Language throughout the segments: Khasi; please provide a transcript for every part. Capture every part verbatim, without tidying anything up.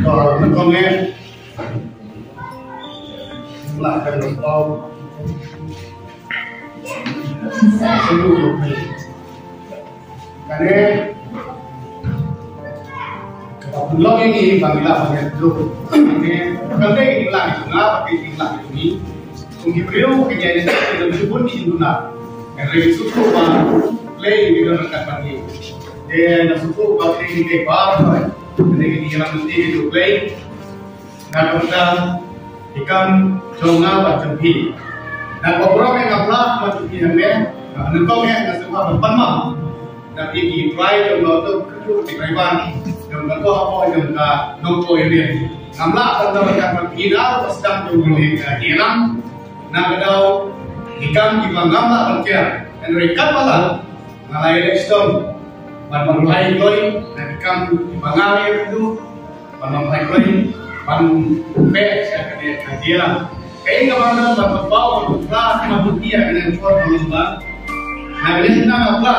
To, nyngkong eh, lah kan pau. Kane, kaba pynlong ïa ngi ban ïa ban ïa duh. Kane, kam dei ïa ngi lah ïa ngi, ba ïa ngi lah ïa ngi. Kum ki briew ki ïa ïa ngi, ki don shibun ki shibun na. Hynrei ki sngewthuh ba Blei ki don ryngkat bad ngi. Te nga sngewthuh ba Blei ki dei ba, kane ki ïa ngi lah mesti ki duh Blei. Nga kata, ki kam jong nga bad jong phi. Nga kata, burom ïa nga phla bad jong phi hangne. Nga nyngkong ïa nga sngewbha ban pan ma. Nga phi ki trai jong nga tu, ki trai ban. Jong nga tu hapoh jong ka Nongpoh Ïewdieng. Ngam lah ban dang ka phi na ba sdang jong nga ka ïalang. Nga kata, ki kam kiba ngam lah ban kiar. Hynrei katba lah nga la ïaleh shitom ban ban phai kloi na ki kam kiba nga ïa ka tu. Ban ban phai kloi ban peit sha kane ka jia. Kaei kaba nga ban pynpaw ban pynphla kaba pynpaw ïa kane ka por kaba nga leh na nga phla.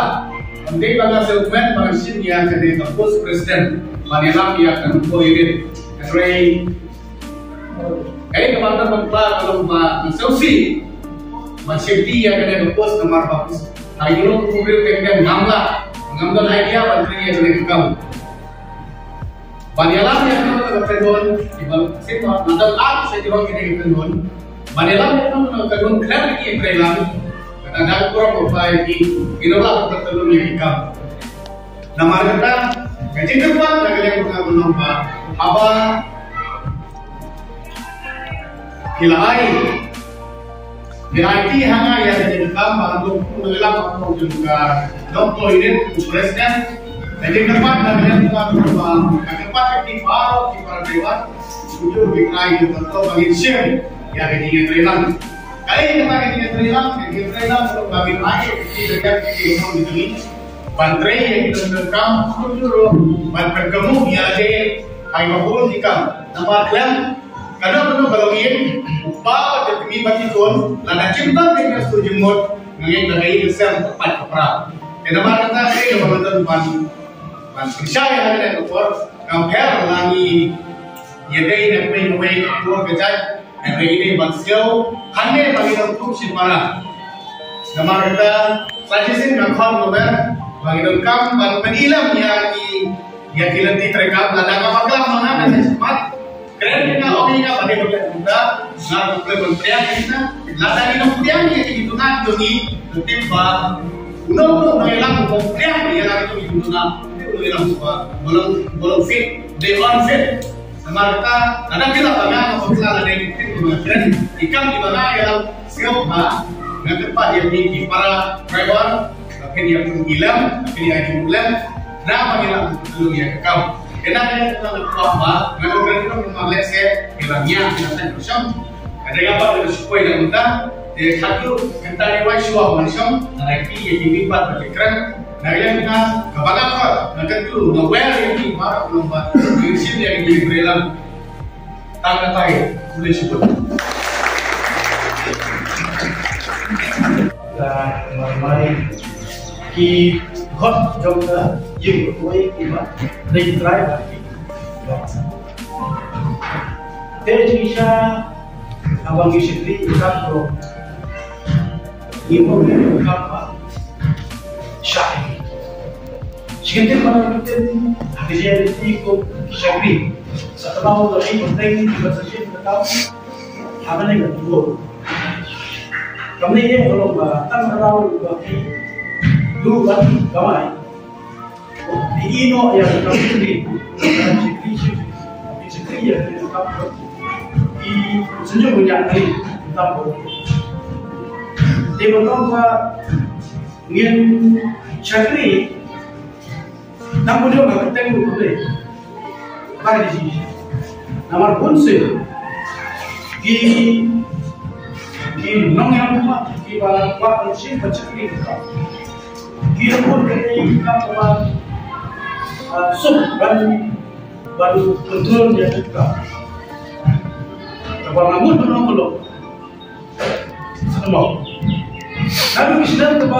Ban dei ba nga sngewkmen ban shim ïa kane ka post president ban ïalam ïa ka Nongpoh Ïewdieng. Hynrei kaei kaba nga ban pynpaw ka long ba nga sngewsih ban shim ïa kane ka post namar ba ha ïing kum u briew teng teng ngam lah, ngam don idea ban trei ïa kane ka kam. Ban ïalam ïa kane ka tynhun, iba shisha nga don ar sha jrong kane ka tynhun. Ban ïalam ïa kane ka tynhun khlem ïa ki treilang. Kata da burom ba phi ki, ki nonglah ka tynhun ïa ki kam. Namar kata, ka jingkyrpad na ka liang jong nga ban ong ba haba phi la ai, phi la aiti ha nga ïa ka jingkam ba nga dei u nongïalam jong ka Nongpoh Ïewdieng, u president. Ka jingkyrpad na ka liang jong nga ban ong ba nga kyrpad ïa phi baroh ki para dei wat, shu ju phi trai jong ka to ba ngin shim ïa ka jingïatreilang. Kaei kata ka jingïatreilang? Ka jingïatreilang ka long ba ngin ai ïa ki jingïatreilang jong ngi ban trei ïa ki donkam, sngewthuh ruh ban pynkynmaw ïa lade ha kiba bun ki kam. Namar khlem kano kano ka long ïing, u kpa bad ka kmie bad ki khun, lada kim don ka jingïasyllok jingmut, nga ngeit ba ka ïing ka sem ka pait ka pra. Te namar kata ka dei kaba nga don ban ban pynshai ha kane ka por, kam pher la ngi ïadei na kawei kawei ka por ka jait, Hynrei ngi dei ban sngew hangne ba ngi don kum shipara. Namar kata sa shisien nga khot ruh ba ngi donkam ban pyni lem ïa ki, ïa ki lynti treikam. Lada nga bakla ma nga ban ïa shimat, kren ïa nga, ong ïa nga ba dei ban leh kumta, nga ruh khlem ban pdiang ïa nga. Lada ngi donkam pdiang ïa ki, ki tnat jong ngi, tip ba uno uno u nongïalam uba pdiang ïa la ki jong ki tnat, u nongïalam uba, uba long, uba long fit, dei unfit. Namar kata, lada phi lah ban ong, nga bakla lada ngi kren, ki kam kiba nga ïalam, sngewbha, nga kyrpad ïa phi ki para driver, ba phin ïa pynlem, ba phin ïa pynlem, na ba ngi lah ban pynlem ïa ka kam. Kane ka dei ka kwah ba nga dang kren, nga lehse ki la ngiah, ki la tang ka shong. Ka dei kaba nga shu poi da mynta. Te khatduh kynta ne wai shuwa ban shong, nga la ki ïa ki mihpat ba ki kren. Nga ïa nga kaba nga khot, nga kyntu, nga wer ïa ki baroh, nga ba ngi shim ïa ki mihpat. Tang katai, khublei shibun. Ka marmai ki khot jong ka ïing kawei kiba dei trai ba ki. Te jingshisha haba ngi shakri kam ko ngi mo ngi kam ba shai. Shisha te ba ngi te ha ka jingïaleh ko shakri. Sa ka ba mo ngi ko teng ba sa shisha ka kam. Haba ngi ka tuo. Kam ne ye ko ba tang ka ba ki du ba kamai. Ïa ïa ka shakri, shakri, shakri ïa ka, i, senyum ïa ka, tapo. Te ba tang ba ngin shakri, tang ba jong ka teng ba dei. Ba dei shi. Namar bun sien ki, ki nongïalam, kiba kwah ban shim ba shakri. Ki la mut ka dei ka kaba, ah, suk ban, ban control ïa ka. Kaba nga mut ban ong ka long. Sa mo. Naduh ki snem kaba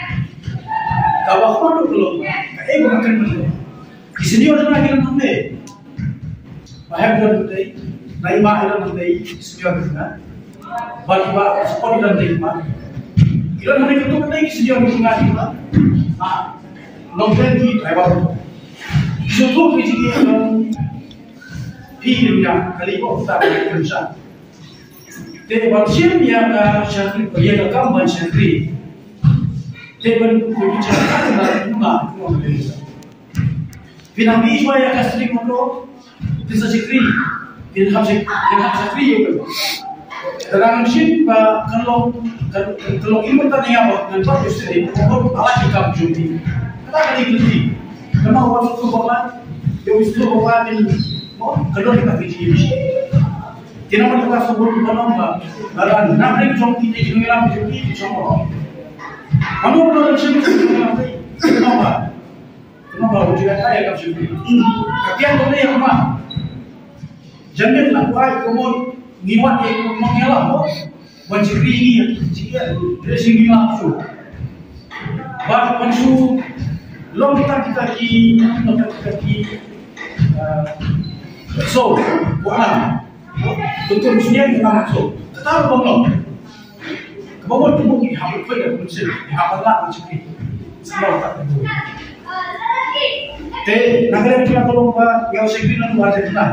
Kaba khot ruh ka long kaei ba nga kynmaw. Ki senior jong nga ki don hangne. Ba hep don hangne, na i ma i don hangne, ki senior jong nga. Ba kiba support i don hangne i ma. I don hangne, ki don hangne ki senior jong nga ki ma. Ah, nongkren ki driver. Ki sngewthuh ki jingim jong phi jong nga, kali ko ta ka kynsa. Te ban shim ïa ka shakri, ïa ka kam ban shakri. Te ban, ban shakri na, na, na, na. Phi nang ïohi shuwa ïa ka string motor, phin sa shakri, phin hap shak-, phin hap shakri ïa u. Te nang shim ba kan long, kan, kan long im mynta ne ïa ba, ngan pat ïa u string, ba, ba, ba la ki kam jong phi. Kata ka dei ka lynti. Namar wat tu ba la, ïa u string ba la phin, mo, ka don ka phi ji. Ki namar kata ka shu bun ba long ba, ba la, nang ring jong phi, jong ïa la, jong phi, jong mo. Mano ba la shim, jong ïa la, jong mo. Kumba u ju ai ka shakri. Ka tiang ko ne ma. Jangan la wai ko mon ngi wat e ko mon ngi la mo. Wan shakri ngi ya ki ya. Re sing ngi ma su. Ba wan su long ta kita ki, long ta kita ki. Ah, so, wa. Tuntun sniang kita ma su. Kata ba long. Kaba mut tu mut ngi hap pyrkhat ïa ka mynsiem, ngi hap ban lah ban shakri. Sngewbha. Te na ka liang jong nga ka long ba ngi ïa shakri na ka liang jong nga.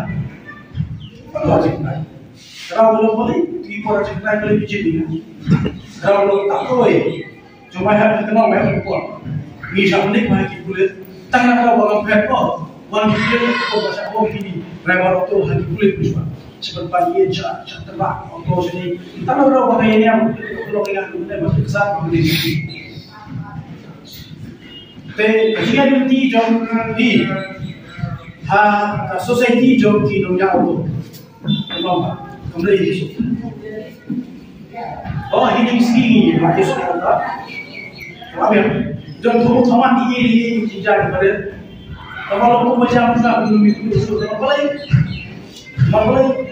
Ka liang jong nga. Ka long ba ngi, ki por jong nga ka long jong ngi. Ka long ta ko. Jong ma ha ka nong ma ha ka por. Ngi shah nik ma ki pulit. Tang na ka ba ngam phet ko. Wan ki pulit ko ba shah ko kini. Driver auto ha ki pulit ko shwa. Sha ban pan ïa sha, sha tang ba auto shini. Tang na ka ba ka ïa niam ko lo ka ïa ne ma ki sa ko ni. Te ka jingïaid lynti jong ngi ha ka society jong ki nongñiah auto. Kumba, kumba ïa ki. Oh, hi ding ski ni, ma ke so ta. Wa biang. Jong tu thawan di iri di jari barit. Tama lo ko macam sa ko mi ko so ta balai. Balai.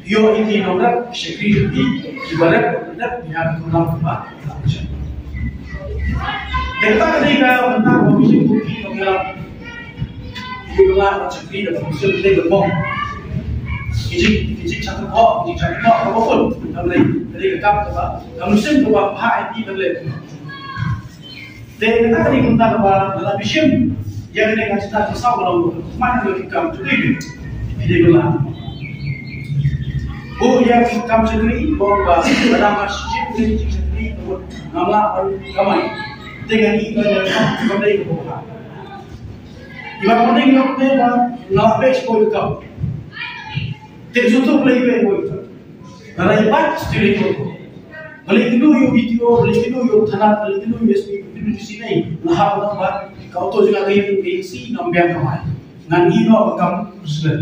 Yo ini nomor security di barit, barit ya ko nam ba. Kita ketika tentang komisi bukti pengelam Ki la ka chakri da ka mynsiem ka dei ka bong. Ki jing, ki jing chakhmat, ki jing chakhmat ka ba khun. Ka dei, ka dei ka kam ka ba, ka mynsiem ka ba phah ïa ki ka dei. Te kata ka dei kumta ka ba la phi shim. Ïa ka dei ka jingthoh ka saw ka long. Man ka dei ka kam chakri. Ki dei ka la. Ko ïa ka kam chakri, ko ba, ba dang ka shim ka jing chakri, ka ba, ngam lah ban kamai. Te ka dei ka, ka dei ka ba. Iba pynning ïa u te ba nga la peit sha kawei ka kam. Te shu tu Blei peit kawei ka kam. Nga la ïa bat sha Blei kawei ka kam. Nga la ïakynduh ïa u D T O, nga la ïakynduh ïa u thana, nga la ïakynduh ïa u S P, ïakynduh ïa u C I. Nga hap ban ong ba ka auto jong nga ka ïeng, ka ïeng shi ngam biang kamai. Ngan ïeh noh ka kam president.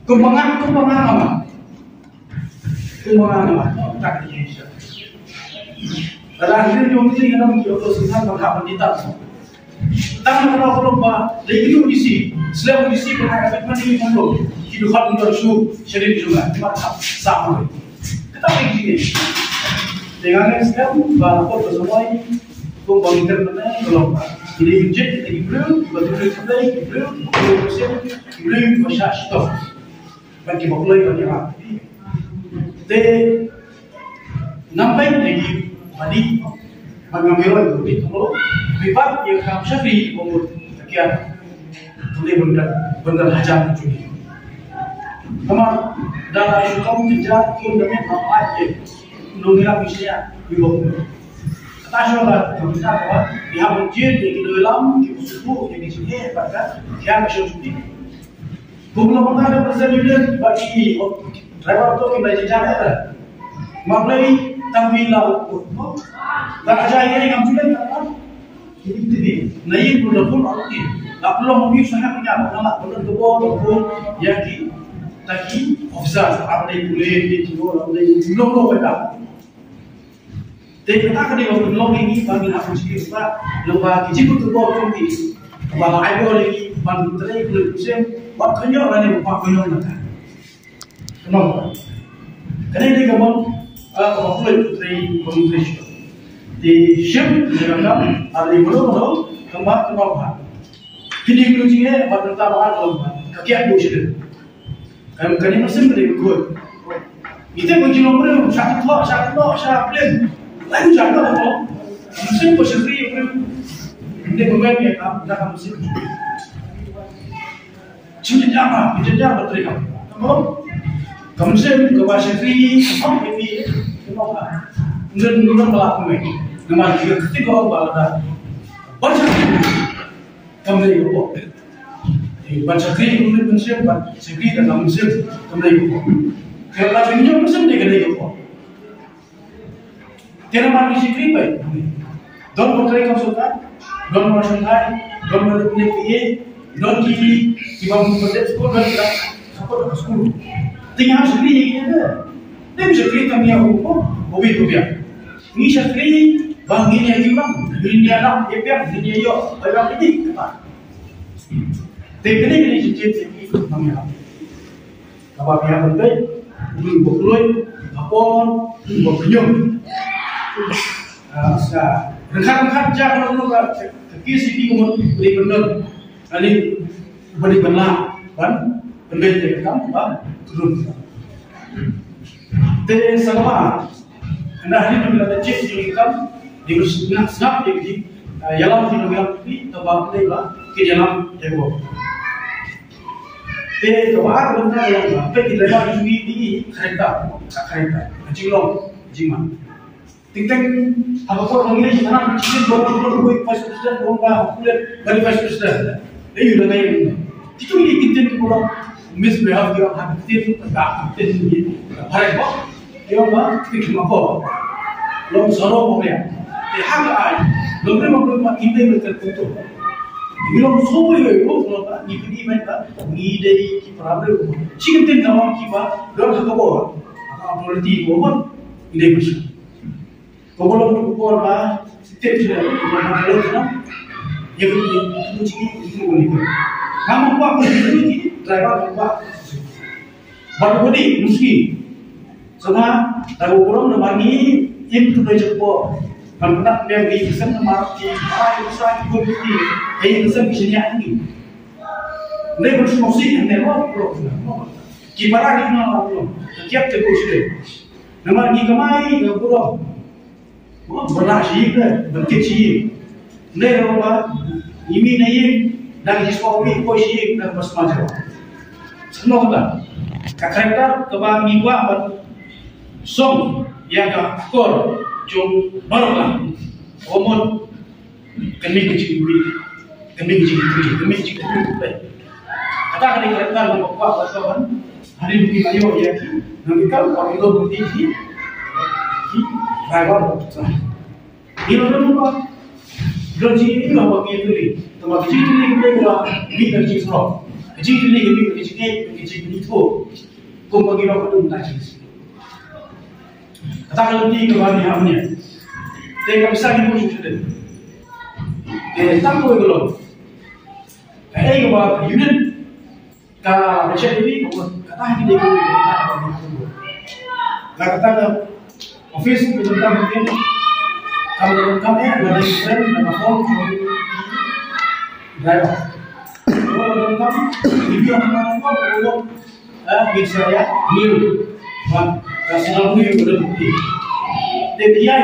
Kumba nga, kumba nga nga. Kumba nga nga. Tak ïa sha. Dalam diri jong diri nga dang ïoh tu singsan ban hap ban ditap. Tang na ka daw ka long ba, dei ki tu D C, slem D C ba ka kat mane ki jong tu. Ki tu khat undor shu, shadin jong nga, ki mat hap, sa mane. Kata ki jingeh. Te nga ngan slem ba, ko ba samoi, ko ba ngi ter mane, ka long ba. Ki dei ki jit, ki dei ki briew, ba tu ki dei ki briew, ki briew ba shem, ki briew ba shah shitom. Bad kiba kloi bad kiba. Te ngam peit na ki ba dei Ba ngam ïoh ïa u bit, ka mut bit pat ïa ka kam shakri ba mut ka kiar. Ka dei bynta, bynta hajan ka jong ngi. Namar da la ïa shu kam ki jait ki kum da met ba ai ïa u nongïalam ki shñiah ki ba kum. Kata shuh la ka bynta ba ngi hap ban jied ïa ki nongïalam ki ba shu buh ïa ki jingeh bad ka kiar ka shong shuh. Kum la mynta ka President Union ba ki driver to ki ba jynjar eh. Ma Blei tang mi la u. Ba ka jai ngam julen ka. Ki ti di na yin ko da pun ok ki. La pun long mi sa ha ka ba na la pun ko bo ko ya ki ta ki officer ap dei pule ki ti ko la dei long ko da. Te kata ka dei ba pynlong ïa ngi ba ngi hap ban sngewthuh ba long ba ki jingkut bor kum ki ba la ai bor ïa ngi ban trei khlem ksem ba khynñiuh lane ba khynñiuh na ka. Kynnoh ba kane dei ka mon ka ba khlem trei ba trei shuh. Te shim ne ka kam ar dei mano mano ka ba kynnoh ba kini khlem jingeh ba kynta ba ar long ba ka kiak bu shuh. Kan kan ni musim ni kut. Ite ko jino mre sha ko sha ko sha plen. Lain sha ko ko. Musim ko shakri mre. Ni ko men ni ka da ka musim. Chin jama, chin jama tri ka. Ko ka musim ko ba shakri ko ni ko. Ngan ngan mala ko me. Nama ki ka ti ko ba da. Ba shakri. Kam dei ko. Eh, ban shakri kum dei mynsiem, ban shakri da ka mynsiem kam dei ko. Ka la jong mynsiem dei ka dei ko. Te namar ngi shakri bai. Don ko trei kam sorkar, don ko shonghai, don ko leh P A, don ki ki bam ko dei skul, don ki la support ka skul. Te ngi shakri ïa ki dei. Te ngi shakri kam ïa u ko, u bi ko biang. Ngi shakri ba ngi ïa ki bam, ngi ïa lam ïa biang, ngi ïa ïoh, ba lam ïa ki kata. Te kane kane jingjia te ki nang ïa. Kaba phi hap ban peit, u ba kloi, ka por, u ba pynïong. Ah, sa. Ryngkat ryngkat ja ka long ka ki siti ko mo ri pynïong. Ani ba ni ban la ban pynbeit te ka kam ba rum. Te sa ba Kane hangne ba la jied ïa ki kam, dei ban sngap, sngap ïa ki, eh, ïalam ki nongïalam ki, kaba dei ba ki ïalam ïa ki. Te kaba ar ka bynta ïa ki, peit ki driver ki jong ngi, ki character, ka character, ka jinglong, ka jingman. Teng teng haba por ngi leit sha thana, ki jingdon, don, don, don, vice president, don ba, don ba vice president. Dei ïa u da ngai. Ki tu ni ki tin ki ba misbehave ki ong ha ki tin ka ki tin ni. Phareng ba. Ki ong ba ki ma ko. Long saro ko ya. Te ha ka ai. Long re ma ko ma ki tin ka tu tu. Ki long so ba yo ko long ba ni ki ni ba ni dei ki para ba. Chi ki tin ka ma ki ba don ha ka bor. Ha ka authority ko ba ni dei ba. Ko ba long ko ba tip sha ko ba long sha. Ye ko ni ko ni ko ni ko. Ka ma ko ko ni driver ko ba. Ba ko ni muski. Sama ta ko ba long na ma ni im tu dei ko. Kan pernah dia beli pesan nama ki para usaha ki ko ni. Ai pesan ki sini ni. Ni ko semua si ni lo ko. Ki para ni na lo. Kiap te ko sini. Namar ngi kamai ka burom. Ba lah shi ïing, ba kit shi ïing. Nai ruh ba ïa mi na ïing, dang shi sngewbha poi shi ïing, dang ba sma jaw. Sngewbha ka character kaba ngi kwah ban song ïa ka akor jong baroh lang. Ka mut Kane ka jingmih, kane ka jingmih, kane ka jingmih. Kata ka dei ka reta namba kwah ka kawan. Hari ini ayo ya ki, nang kita ka ilo budi ki, ki driver kita. Ilo namba, ilo jingmih ilo bagi tuli. Tama ka jingmih kita ilo mih ka jingmih. Ka jingmih ka jingmih, ka jingmih tu. Kum bagi ilo ka tu tak jingmih. Kata ka lynti kaba ngi hap niam. Te ka pisa ngi buh shuh shuh. Te tang ko ka long. Kaei kaba ka unit ka check ni ka kata ki dei ka kata ka office ka jam ka mungkin. Ka jam ka eh ka dei ka phone driver. Ka jam ka ni dia ka phone. Ah, ngin sa ïa, ngin. Wan, ka sngap ni ka dei bukti. Te biai,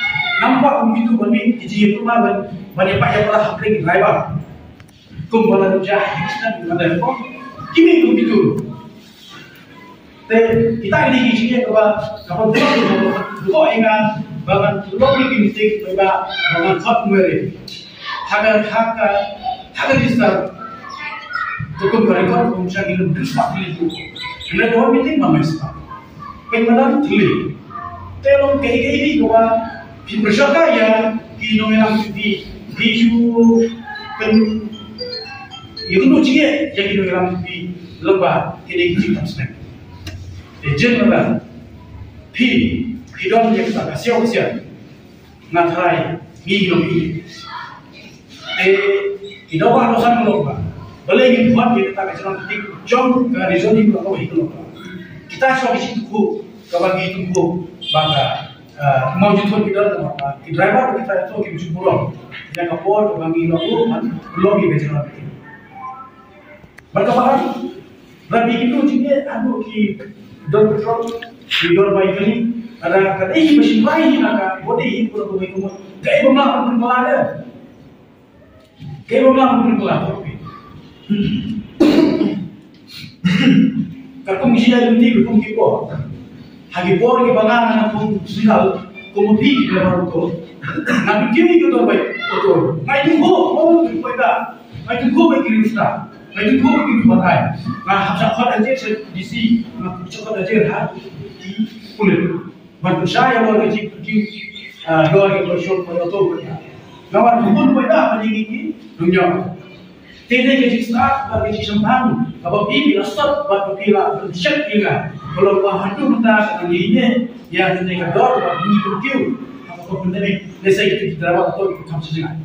Nampak kum kitu ban mih ki jingïapynlong ban ban ïapait ïapra hapdeng ki driver. Kum ba la jia hi snan ban da ko. Ki mih kum kitu. Te kita ini ki jingïa kaba kaba ko ïa nga ba ngan lok ni ki meeting ba ba ngan khot meri. Haga haga haga register. To kum ka record kum sha ki lum dris pak ni tu. Ina dua meeting ma mes pak. Pynmadan thli. Te long kaei kaei ni kaba phi pyrshah ka ïa ki nongïalam ki ki ki pyn ïa ki nongïalam ki lem ba ki dei ki jingtap snem. Te jen la phi phi don ïa ka siaw siaw. Nga tharai ngi ngi ngi. Te i daw ba dosan ko ba. Balei ngi buat ngi kata ka jalan penting jong ka reasoning ko ko hi ko. Kita sho ki situ ko ka ba ngi tu ko ba ka mau jutu kita ki driver kita itu ki jumpa. Ina ka por ka ba ngi lo ko man lo ngi ka jalan penting. Bad ka bahan, bad ki kyntu jingeh, adu ki dor petrol, ki dor bai kali, ada ka dei ki machine bai hi na ka body hi pura pura kumut. Kaei ba mla pun pun pala de. Kaei ba mla pun pun pala. Ka kum ki jia yunti ka kum ki por. Ha ki por ki ba nga nga kum sinal kum phi ki ba kum. Nga kum ki ki dor bai. Ngai kum ho, ho ki bai da. Ngai tu ko ba ki riu sta. Ngai tu ko ba ki riu batai. Nga hap sa khot aje se D C. Nga hap sa khot aje ha ki pulit. Ban tu sa ya ba ki ki ki dor ki ko shop ko to ko ya. Nga wan tu ko ba da ba ni ki ki. Dunya. Te ne ki sta ba ki sham thang. Ka ba pi la sot ba ki la shek ki nga. Kalau ba hatu mata ka ni ne. Ya ne ka dor ba ni ku kiu. Apa ko pun ne ne sai ki dara ba ko kam sejak.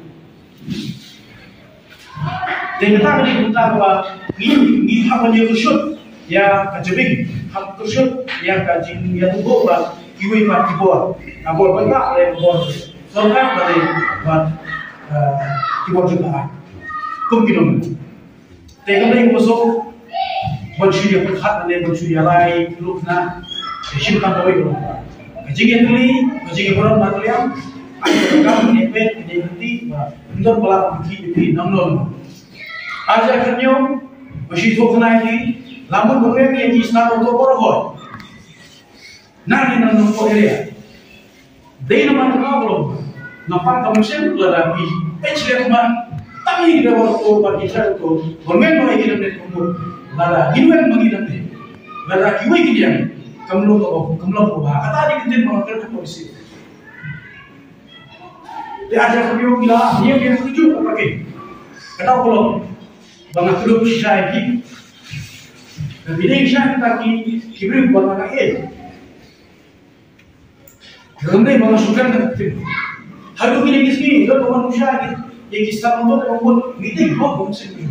Te mynta ka dei mynta kaba ngi ngi hap ban ïa kyrshuh ïa ka jabieng, hap kyrshuh ïa ka jingïathuhkhmih ba kiwei pat ki bor. Ka bor ba ka dei bor sorkar ba dei ba, eh, ki bor jong ka ai. Kum ki nong. Te ka dei kaba suk ban shu ïa pyrkhat ne ban shu ïa lai luk na. Te shim tang kawei ka long. Ka jingïatylli, ka jingïabaron ba ka liang. Ai ka kam ne pet ne hati ba ndon bala ki ki nam non. Aja khynñiuh ba shi thok khnai ki la mut ba ngi ki sna to bor hoi. Na ni na nong ko area. Dei na man ka long. Na pan ka musim la da ki. Pech le ma. Tang ni da bor ko ba ki tra ko. Bor men ma ki ne ko. La da ni men ma ki ne. La da ki wei ki diang. Kam long ko, kam long ko ba. Kata ni ki tin ma ka ko si. Te aja ka biyo kila, ni yang yang tuju apa ke? Kata ko lo, ba nga tuju shai ki. Tapi ni shai kita ki, ki beri ba nga eh. Dalam ni ba nga sukan ka tin. Haduh kini kini, lo ba nga shai ki, yang ki sama lo ba nga meeting, lo ba nga sini.